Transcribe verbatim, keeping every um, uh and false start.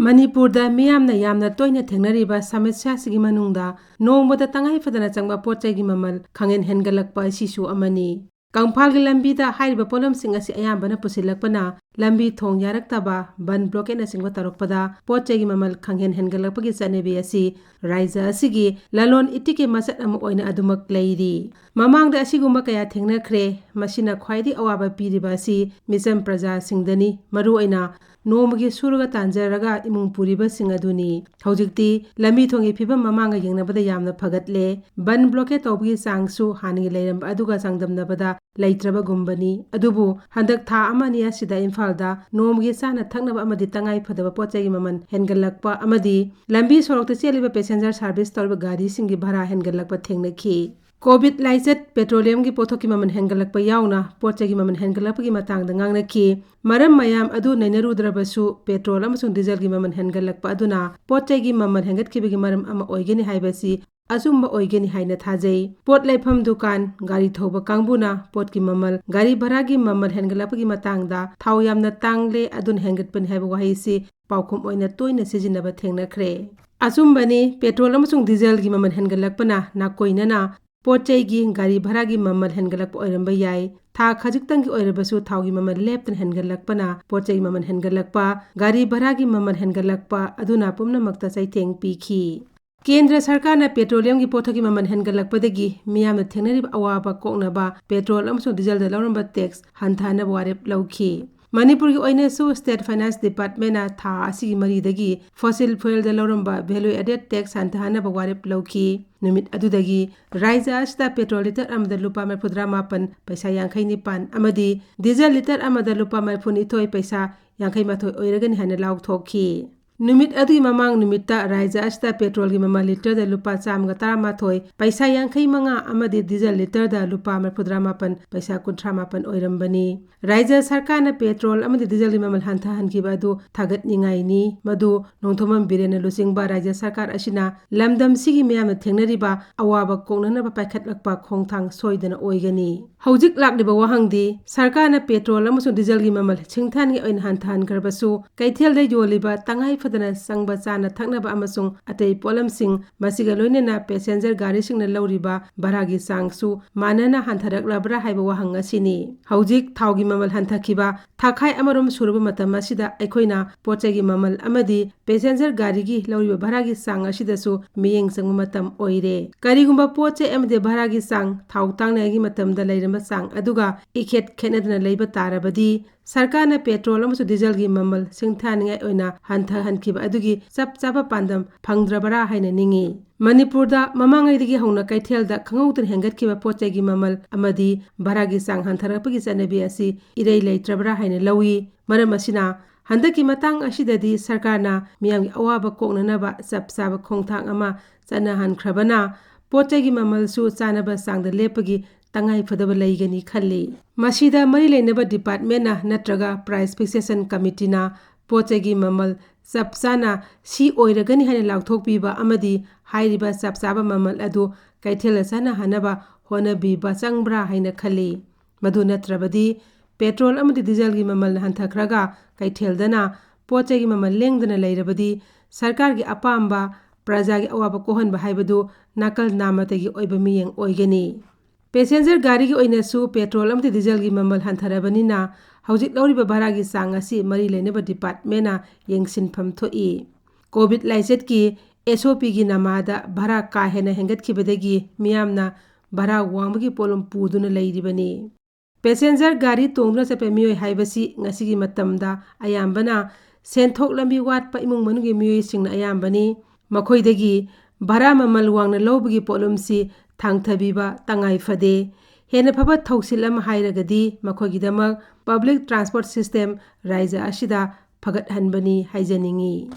ꯃꯅꯤꯄꯨꯔꯗ ꯃꯤꯌꯥꯝꯅ ꯌꯥꯝꯅ ꯇꯣꯏꯅ ꯊꯦꯡꯅꯔꯤꯕ ꯁꯃꯁ꯭ꯌꯥꯁꯤꯒꯤ ꯃꯅꯨꯡꯗ ꯅꯣꯡꯃꯗ ꯇꯉꯥꯏ ꯐꯗꯅ ꯆꯪꯕ ꯄꯣꯠ ꯆꯩꯒꯤ ꯃꯃꯜ ꯈꯪꯍꯦꯟ ꯍꯦꯟꯒꯠꯂꯛꯄ ꯑꯁꯤꯁꯨ ꯑꯃꯅꯤ꯫ ꯀꯪꯐꯥꯜꯒꯤ ꯂꯝꯕꯤꯗ ꯍꯥꯏꯔꯤꯕ ꯄꯣꯠꯂꯝꯁꯤꯡ ꯑꯁꯤ ꯑꯌꯥꯝꯕꯅ ꯄꯨꯁꯤꯜꯂꯛꯄꯅ ꯂꯝꯕꯤ ꯊꯣꯡ ꯌꯥꯔꯛꯇꯕ, ꯕꯟ ꯕ꯭ꯂꯣꯀꯦꯠꯅꯆꯤꯡꯕ ꯇꯧꯔꯛꯄꯗ ꯄꯣꯠ ꯆꯩꯒꯤ ꯃꯃꯜ ꯈꯪꯍꯦꯟ ꯍꯦꯟꯒꯠꯂꯛꯄꯒꯤ ꯆꯠꯅꯕꯤ ꯑꯁꯤ ꯔꯥꯖ꯭ꯌ ꯑꯁꯤꯒꯤ ꯂꯂꯣꯟ ꯏꯇꯤꯛꯀꯤ ꯃꯆꯠ ꯑꯃ ꯑꯣꯏꯅ ꯑꯗꯨꯃꯛ ꯂꯩꯔꯤ꯫ ꯃꯃꯥꯡꯗ ꯑꯁꯤꯒꯨꯝꯕ ꯀꯌꯥ ꯊꯦꯡꯅꯈ꯭ꯔꯦ꯫ ꯃꯁꯤꯅ ꯈ꯭ꯋꯥꯏꯗꯒꯤ ꯑꯋꯥꯕ ꯄꯤꯔꯤꯕ ꯑꯁꯤ ꯃꯤꯆꯝ ꯄ꯭ꯔꯖꯥꯁꯤꯡꯗꯅꯤ꯫ ꯃꯔꯨꯑꯣꯏꯅ ꯅꯣꯡꯃꯒꯤ ꯁꯨꯔꯒ ꯇꯥꯟꯖꯔꯒ ꯏꯃꯨꯡ ꯄꯨꯔꯤꯕꯁꯤꯡ ꯑꯗꯨꯅꯤ꯫ ꯍꯧꯖꯤꯛꯇꯤ ꯂꯝꯕꯤ ꯊꯣꯡꯒꯤ ꯐꯤꯕꯝ ꯃꯃꯥꯡꯒ ꯌꯦꯡꯅꯕꯗ ꯌꯥꯝꯅ ꯐꯒꯠꯂꯦ꯫ ꯕꯟ ꯕ꯭ꯂꯣꯀꯦꯠ ꯇꯧꯕꯒꯤ ꯆꯥꯡꯁꯨ ꯍꯥꯟꯅꯒꯤ ꯂꯩꯔꯝꯕ ꯑꯗꯨꯒ ꯆꯥꯡꯗꯝꯅꯕꯗ ꯂꯩꯇ꯭ꯔꯕꯒꯨꯝꯕꯅꯤ꯫ ꯑꯗꯨꯕꯨ ꯍꯟꯗꯛ ꯊꯥ ꯑꯃ ꯑꯅꯤ ꯑꯁꯤꯗ ꯏꯝꯐꯥꯜꯗ ꯅꯣꯡꯃꯒꯤ ꯆꯥꯅ ꯊꯛꯅꯕ ꯑꯃꯗꯤ ꯇꯉꯥꯏ ꯐꯗꯕ ꯄꯣꯠ ꯆꯩꯒꯤ ꯃꯃꯜ ꯍꯦꯟꯒꯠꯂꯛꯄ ꯑꯃꯗꯤ ꯂꯝꯕꯤ ꯁꯣꯔꯣꯛꯇ ꯆꯦꯜꯂꯤꯕ ꯄꯦꯁꯦꯟꯖꯔ ꯁꯥꯔꯚꯤꯁ ꯇꯧꯔꯤꯕ ꯒꯥꯔꯤꯁꯤꯡꯒꯤ ꯚꯔꯥ ꯍꯦꯟꯒꯠꯂꯛꯄ ꯊꯦꯡꯅꯈꯤ꯫ ꯀꯣꯚꯤꯗ ꯂꯥꯏꯆꯠ, ꯄꯦꯇ꯭ꯔꯣꯂꯤꯌꯝꯒꯤ ꯄꯣꯠꯊꯣꯛꯀꯤ ꯃꯃꯜ ꯍꯦꯟꯒꯠꯂꯛꯄ ꯌꯥꯎꯅ ꯄꯣꯠ ꯆꯩꯒꯤ ꯃꯃꯜ ꯍꯦꯟꯒꯠꯂꯛꯄꯒꯤ ꯃꯇꯥꯡꯗ ꯉꯥꯡꯅꯈꯤ꯫ ꯃꯔꯝ ꯃꯌꯥꯝ ꯑꯗꯨ ꯅꯩꯅꯔꯨꯗ꯭ꯔꯕꯁꯨ ꯄꯦꯇ꯭ꯔꯣꯜ ꯑꯃꯁꯨꯡ ꯗꯤꯖꯜꯒꯤ ꯃꯃꯜ ꯍꯦꯟꯒꯠꯂꯛꯄ ꯑꯗꯨꯅ ꯄꯣꯠ ꯆꯩꯒꯤ ꯃꯃꯜ ꯍꯦꯟꯒꯠꯈꯤꯕꯒꯤ ꯃꯔꯝ ꯑꯃ ꯑꯣꯏꯒꯅꯤ ꯍꯥꯏꯕꯁꯤ ꯑꯆꯨꯝꯕ ꯑꯣꯏꯒꯅꯤ ꯍꯥꯏꯅ ꯊꯥꯖꯩ꯫ ꯄꯣꯠ ꯂꯩꯐꯝ ꯗꯨꯀꯥꯟ, ꯒꯥꯔꯤ ꯊꯧꯕ ꯀꯥꯡꯕꯨꯅ ꯄꯣꯠꯀꯤ ꯃꯃꯜ, ꯒꯥꯔꯤ ꯚꯔꯥꯒꯤ ꯃꯃꯜ ꯍꯦꯟꯒꯠꯂꯛꯄꯒꯤ ꯃꯇꯥꯡꯗ "ꯊꯥꯎ ꯌꯥꯝꯅ ꯇꯥꯡꯂꯦ, ꯑꯗꯨꯅ ꯍꯦꯟꯒꯠꯄꯅꯤ" ꯍꯥꯏꯕ ꯋꯥꯍꯩꯁꯤ ꯄꯥꯎꯈꯨꯝ ꯑꯣꯏꯅ ꯇꯣꯏꯅ ꯁꯤꯖꯤꯟꯅꯕ ꯊꯦꯡꯅꯈ꯭ꯔꯦ꯫ ꯑꯆꯨꯝꯕꯅꯤ, ꯄꯦꯇ꯭ꯔꯣꯜ ꯑꯃꯁꯨꯡ ꯗꯤꯖꯜꯒꯤ ꯃꯃꯜ ꯍꯦꯟꯒꯠꯂꯛꯄꯅ ꯅꯥꯀꯣꯏꯅꯅ ꯄꯣꯠ ꯆꯩꯒꯤ, ꯒꯥꯔꯤ ꯚꯔꯥꯒꯤ ꯃꯃꯜ ꯍꯦꯟꯒꯠꯂꯛꯄ ꯑꯣꯏꯔꯝꯕ ꯌꯥꯏ꯫ ꯊꯥ ꯈꯖꯤꯛꯇꯪꯒꯤ ꯑꯣꯏꯔꯕꯁꯨ ꯊꯥꯎꯒꯤ ꯃꯃꯜ ꯂꯦꯞꯇꯅ ꯍꯦꯟꯒꯠꯂꯛꯄꯅ ꯄꯣꯠ ꯆꯩꯒꯤ ꯃꯃꯜ ꯍꯦꯟꯒꯠꯂꯛꯄ, ꯒꯥꯔꯤ ꯚꯔꯥꯒꯤ ꯃꯃꯜ ꯍꯦꯟꯒꯠꯂꯛꯄ ꯑꯗꯨꯅ ꯄꯨꯝꯅꯃꯛꯇ ꯆꯩꯊꯦꯡ ꯄꯤꯈꯤ꯫ ꯀꯦꯟꯗ꯭ꯔ ꯁꯔꯀꯥꯔꯅ ꯄꯦꯇ꯭ꯔꯣꯂꯤꯌꯝꯒꯤ ꯄꯣꯠꯊꯣꯛꯀꯤ ꯃꯃꯜ ꯍꯦꯟꯒꯠꯂꯛꯄꯗꯒꯤ ꯃꯤꯌꯥꯝꯅ ꯊꯦꯡꯅꯔꯤꯕ ꯑꯋꯥꯕ ꯀꯣꯛꯅꯕ ꯄꯦꯇ꯭ꯔꯣꯜ ꯑꯃꯁꯨꯡ ꯗꯤꯖꯜꯗ ꯂꯧꯔꯝꯕ ꯇꯦꯛꯁ ꯍꯟꯊꯍꯟꯅꯕ ꯋꯥꯔꯦꯞ ꯂꯧꯈꯤ꯫ ꯃꯅꯤꯄꯨꯔꯒꯤ ꯑꯣꯏꯅꯁꯨ ꯁ꯭ꯇꯦꯠ ꯐꯥꯏꯅꯥꯟꯁ ꯗꯤꯄꯥꯔꯠꯃꯦꯟꯅ ꯊꯥ ꯑꯁꯤꯒꯤ ꯃꯔꯤꯗꯒꯤ ꯐꯣꯁꯤꯜ ꯐ꯭ꯌꯨꯑꯦꯜꯗ ꯂꯧꯔꯝꯕ ꯚꯦꯂꯨ ꯑꯦꯗꯦꯗ ꯇꯦꯛꯁ ꯍꯟꯊꯍꯟꯅꯕ ꯋꯥꯔꯦꯞ ꯂꯧꯈꯤ꯫ ꯅꯨꯃꯤꯠ ꯑꯗꯨꯗꯒꯤ ꯔꯥꯖ꯭ꯌ ꯑꯁꯤꯗ ꯄꯦꯇ꯭ꯔꯣꯜ ꯂꯤꯇꯔ ꯑꯃꯗ ꯂꯨꯄꯥ ꯃꯔꯤꯐꯨꯇꯔꯥ ꯃꯥꯄꯟ ꯄꯩꯁꯥ ꯌꯥꯡꯈꯩ ꯅꯤꯄꯥꯟ ꯑꯃꯗꯤ ꯗꯤꯖꯜ ꯂꯤꯇꯔ ꯑꯃꯗ ꯂꯨꯄꯥ ꯃꯔꯤꯐꯨꯅꯤꯊꯣꯏ ꯄꯩꯁꯥ ꯌꯥꯡꯈꯩ ꯃꯥꯊꯣꯏ ꯑꯣꯏꯔꯒꯅꯤ ꯍꯥꯏꯅ ꯂꯥꯎꯊꯣꯛꯈꯤ꯫ ꯅꯨꯃꯤꯠ ꯑꯗꯨꯒꯤ ꯃꯃꯥꯡ ꯅꯨꯃꯤꯠꯇ ꯔꯥꯖ꯭ꯌ ꯑꯁꯤꯗ ꯄꯦꯇ꯭ꯔꯣꯜꯒꯤ ꯃꯃꯜ ꯂꯤꯇꯔꯗ ꯂꯨꯄꯥ ꯆꯥꯝꯃꯒ ꯇꯔꯥꯃꯥꯊꯣꯏ ꯄꯩꯁꯥ ꯌꯥꯡꯈꯩ ꯃꯉꯥ ꯑꯃꯗꯤ ꯗꯤꯖꯜ ꯂꯤꯇꯔꯗ ꯂꯨꯄꯥ ꯃꯔꯤꯐꯨꯇꯔꯥ ꯃꯥꯄꯟ ꯄꯩꯁꯥ ꯀꯨꯟꯊ꯭ꯔꯥ ꯃꯥꯄꯟ ꯑꯣꯏꯔꯝꯕꯅꯤ꯫ ꯔꯥꯖ꯭ꯌ ꯁꯔꯀꯥꯔꯅ ꯄꯦꯇ꯭ꯔꯣꯜ ꯑꯃꯗꯤ ꯗꯤꯖꯜꯒꯤ ꯃꯃꯜ ꯍꯟꯊꯍꯟꯈꯤꯕ ꯑꯗꯨ ꯊꯥꯒꯠꯅꯤꯡꯉꯥꯏꯅꯤ꯫ ꯃꯗꯨ ꯅꯣꯡꯊꯣꯝꯕꯝ ꯕꯤꯔꯦꯟꯅ ꯂꯨꯆꯤꯡꯕ ꯔꯥꯖ꯭ꯌ ꯁꯔꯀꯥꯔ ꯑꯁꯤꯅ ꯂꯝꯗꯝꯁꯤꯒꯤ ꯃꯤꯌꯥꯝꯅ ꯊꯦꯡꯅꯔꯤꯕ ꯑꯋꯥꯕ ꯀꯣꯛꯅꯅꯕ ꯄꯥꯏꯈꯠꯂꯛꯄ ꯈꯣꯡꯊꯥꯡ ꯁꯣꯏꯗꯅ ꯑꯣꯏꯒꯅꯤ꯫ ꯍꯧꯖꯤꯛ ꯂꯥꯛꯂꯤꯕ ꯋꯥꯍꯪꯗꯤ, ꯁꯔꯀꯥꯔꯅ ꯄꯦꯇ꯭ꯔꯣꯜ ꯑꯃꯁꯨꯡ ꯗꯤꯖꯜꯒꯤ ꯃꯃꯜ ꯁꯤꯡꯊꯥꯅꯤꯡꯉꯥꯏ ꯑꯣꯏꯅ ꯍꯟꯊꯍꯟꯈ꯭ꯔꯕꯁꯨ, ꯀꯩꯊꯦꯜꯗ ꯌꯣꯜꯂꯤꯕ ꯇꯉꯥꯏ ꯅꯠꯇꯅ ꯆꯪꯕ ꯆꯥꯅ ꯊꯛꯅꯕ ꯑꯃꯁꯨꯡ ꯑꯇꯩ ꯄꯣꯠꯂꯝꯁꯤꯡ, ꯃꯁꯤꯒ ꯂꯣꯏꯅꯅ passenger ꯒꯥꯔꯤꯁꯤꯡꯅ ꯂꯧꯔꯤꯕ ꯚꯔꯥꯒꯤ ꯆꯥꯡꯁꯨ ꯃꯥꯟꯅꯅ ꯍꯟꯊꯔꯛꯂꯕ꯭ꯔꯥ ꯍꯥꯏꯕ ꯋꯥꯍꯪ ꯑꯁꯤꯅꯤ꯫ ꯍꯧꯖꯤꯛ ꯊꯥꯎꯒꯤ ꯃꯃꯜ ꯍꯟꯊꯈꯤꯕ ꯊꯥꯈꯥꯏ ꯑꯃꯔꯣꯝ ꯁꯨꯔꯕ ꯃꯇꯝ ꯑꯁꯤꯗ ꯑꯩꯈꯣꯏꯅ ꯄꯣꯠ ꯆꯩꯒꯤ ꯃꯃꯜ ꯑꯃꯗꯤ passenger ꯒꯥꯔꯤꯒꯤ ꯂꯧꯔꯤꯕ ꯚꯔꯥꯒꯤ ꯆꯥꯡ ꯑꯁꯤꯗꯁꯨ ꯃꯤꯠꯌꯦꯡ ꯆꯪꯕ ꯃꯇꯝ ꯑꯣꯏꯔꯦ꯫ ꯀꯔꯤꯒꯨꯝꯕ ꯄꯣꯠ ꯆꯩ ꯑꯃꯗꯤ ꯚꯔꯥꯒꯤ ꯆꯥꯡ ꯊꯥꯎ ꯇꯥꯡꯂꯤꯉꯩꯒꯤ ꯃꯇꯝꯗ ꯂꯩꯔꯝꯕ ꯆꯥꯡ ꯑꯗꯨꯒ ꯏꯈꯦꯠ ꯈꯦꯠꯅꯗꯅ ꯂꯩꯕ ꯇꯥꯔꯕꯗꯤ, ꯁꯔꯀꯥꯔꯅ petrol ꯑꯃꯁꯨꯡ diesel ꯒꯤ ꯃꯃꯜ ꯁꯤꯡꯊꯥꯅꯤꯡꯉꯥꯏ ꯑꯣꯏꯅ ꯍꯟꯊꯍꯟꯈꯤꯕ ꯑꯗꯨꯒꯤ ꯆꯞ ꯆꯥꯕ ꯄꯥꯟꯗꯝ ꯐꯪꯗ꯭ꯔꯕꯔꯥ ꯍꯥꯏꯅ ꯅꯤꯡꯏ꯫ ꯃꯅꯤꯄꯨꯔꯗ ꯃꯃꯥꯡꯉꯩꯗꯒꯤ ꯍꯧꯅ ꯀꯩꯊꯦꯜꯗ ꯈꯪꯍꯧꯗꯅ ꯍꯦꯟꯒꯠꯈꯤꯕ ꯄꯣꯠ ꯆꯩꯒꯤ ꯃꯃꯜ ꯑꯃꯗꯤ ꯚꯔꯥꯒꯤ ꯆꯥꯡ ꯍꯟꯊꯔꯛꯄꯒꯤ ꯆꯠꯅꯕꯤ ꯑꯁꯤ ꯏꯔꯩ ꯂꯩꯇ꯭ꯔꯕ꯭ꯔꯥ ꯍꯥꯏꯅ ꯂꯧꯏ꯫ ꯃꯔꯝ ꯑꯁꯤꯅ, ꯍꯟꯗꯛꯀꯤ ꯃꯇꯥꯡ ꯑꯁꯤꯗꯗꯤ ꯁꯔꯀꯥꯔꯅ ꯃꯤꯌꯥꯝꯒꯤ ꯑꯋꯥꯕ ꯀꯣꯛꯅꯅꯕ ꯆꯞ ꯆꯥꯕ ꯈꯣꯡꯊꯥꯡ ꯑꯃ ꯆꯠꯅꯍꯟꯈ꯭ꯔꯕꯅ, ꯄꯣꯠ ꯆꯩꯒꯤ ꯃꯃꯜꯁꯨ ꯆꯥꯅꯕ ꯆꯥꯡꯗ ꯂꯦꯞꯄꯒꯤ ꯇꯉꯥꯏ ꯐꯗꯕ ꯂꯩꯒꯅꯤ ꯈꯜꯂꯤ꯫ ꯃꯁꯤꯗ ꯃꯔꯤ ꯂꯩꯅꯕ department ꯅ ꯅꯠꯇ꯭ꯔꯒ price fixation committee ꯅ ꯄꯣꯠ ꯆꯩꯒꯤ ꯃꯃꯜ ꯆꯞ ꯆꯥꯅ ꯁꯤ ꯑꯣꯏꯔꯒꯅꯤ ꯍꯥꯏꯅ ꯂꯥꯎꯊꯣꯛꯄꯤꯕ ꯑꯃꯗꯤ ꯍꯥꯏꯔꯤꯕ ꯆꯞ ꯆꯥꯕ ꯃꯃꯜ ꯑꯗꯨ ꯀꯩꯊꯦꯜꯗ ꯆꯠꯅꯍꯟꯅꯕ ꯍꯣꯠꯅꯕꯤꯕ ꯆꯪꯕ꯭ꯔꯥ ꯍꯥꯏꯅ ꯈꯜꯂꯤ꯫ ꯃꯗꯨ ꯅꯠꯇ꯭ꯔꯕꯗꯤ, petrol ꯑꯃꯗꯤ diesel ꯒꯤ ꯃꯃꯜ ꯍꯟꯊꯈ꯭ꯔꯒ ꯀꯩꯊꯦꯜꯗꯅ ꯄꯣꯠ ꯆꯩꯒꯤ ꯃꯃꯜ ꯂꯦꯡꯗꯅ ꯂꯩꯔꯕꯗꯤ, ꯁꯔꯀꯥꯔꯒꯤ ꯑꯄꯥꯝꯕ ꯄ꯭ꯔꯖꯥꯒꯤ ꯑꯋꯥꯕ ꯀꯣꯛꯍꯟꯕ ꯍꯥꯏꯕꯗꯨ ꯅꯥꯀꯜ ꯅꯥꯃꯇꯒꯤ ꯑꯣꯏꯕ ꯃꯤꯠꯌꯦꯡ ꯑꯣꯏꯒꯅꯤ꯫ Passenger ꯒꯥꯔꯤꯒꯤ ꯑꯣꯏꯅꯁꯨ petrol ꯑꯃꯗꯤ diesel ꯒꯤ ꯃꯃꯜ ꯍꯟꯊꯔꯕꯅꯤꯅ, ꯍꯧꯖꯤꯛ ꯂꯧꯔꯤꯕ ꯚꯔꯥꯒꯤ ꯆꯥꯡ ꯑꯁꯤ ꯃꯔꯤ ꯂꯩꯅꯕ department ꯅ ꯌꯦꯡꯁꯤꯟꯐꯝ ꯊꯣꯛꯏ꯫ COVID ꯂꯥꯏꯆꯠꯀꯤ S O P ꯒꯤ ꯅꯃꯥꯗ ꯚꯔꯥ ꯀꯥ ꯍꯦꯟꯅ ꯍꯦꯟꯒꯠꯈꯤꯕꯗꯒꯤ ꯃꯤꯌꯥꯝꯅ ꯚꯔꯥ ꯋꯥꯡꯕꯒꯤ ꯄꯣꯠꯂꯨꯝ ꯄꯨꯗꯨꯅ ꯂꯩꯔꯤꯕꯅꯤ꯫ Passenger ꯒꯥꯔꯤ ꯇꯣꯡꯗꯨꯅ ꯆꯠꯄ ꯃꯤꯑꯣꯏ ꯍꯥꯏꯕꯁꯤ ꯉꯁꯤꯒꯤ ꯃꯇꯝꯗ ꯑꯌꯥꯝꯕꯅ ꯁꯦꯟꯊꯣꯛ ꯂꯝꯕꯤ ꯋꯥꯠꯄ ꯏꯃꯨꯡ ꯃꯅꯨꯡꯒꯤ ꯃꯤꯑꯣꯏꯁꯤꯡꯅ ꯑꯌꯥꯝꯕꯅꯤ꯫ ꯃꯈꯣꯏꯗꯒꯤ ꯚꯔꯥ ꯃꯃꯜ ꯋꯥꯡꯅ ꯂꯧꯕꯒꯤ ꯄꯣꯠꯂꯨꯝꯁꯤ ꯊꯥꯡꯊꯕꯤꯕ ꯇꯉꯥꯏ ꯐꯗꯦ꯫ ꯍꯦꯟꯅ ꯐꯕ ꯊꯧꯁꯤꯜ ꯑꯃ ꯍꯥꯏꯔꯒꯗꯤ ꯃꯈꯣꯏꯒꯤꯗꯃꯛ public transport system ꯔꯥꯏꯖ꯭ꯌ ꯑꯁꯤꯗ ꯐꯒꯠꯍꯟꯕꯅꯤ ꯍꯥꯏꯖꯅꯤꯡꯏ꯫